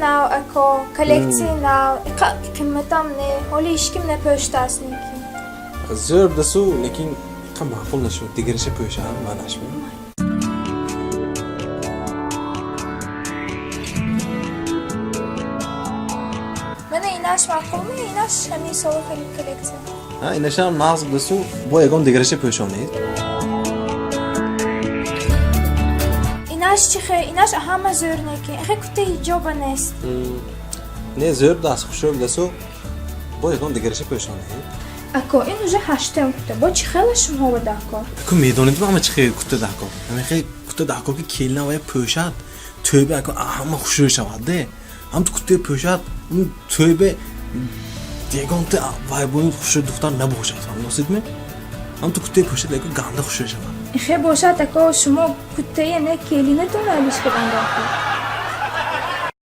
Нав, ако, коллексияи нав, иқа қиматам не, ҳоли ҳичким напӯштааст неки. Зӯр будасу, лекин иқа маъқул нашуд. Дигараша пӯшам, манашми. Мана инаш маъқулми? Инаш ҳамин сола хеле коллексия. Ҳа, инашам нағз будасу, бо ягон дигараша пӯшонед. Инаш чӣ хе? Инаш ҳама зӯр неки. Ихе кута ҳиҷоба нест. Не, зӯр будааст, хушрӯ будасу, бо ягон дигараша пӯшонед. Ако, ин уже ҳаштум кута. Бо чӣ хела шумоба дако? Аку, медонед, ама чӣ хел кута дако? Ҳамин хел кута дако, ки келина вая пӯшад, тӯйба аку ҳама хушрӯ шавад де. Ҳам ту кутаи пӯшад, ун тӯйбе ягонта вай бои хушрӯ духтар набошад, фаҳмидосидми? Ҳам ту кутаи пӯшад, яку ганда хушрӯ шавад. Ихе бошад, ако, шумо кутаи не келинатон алиш кадан дако.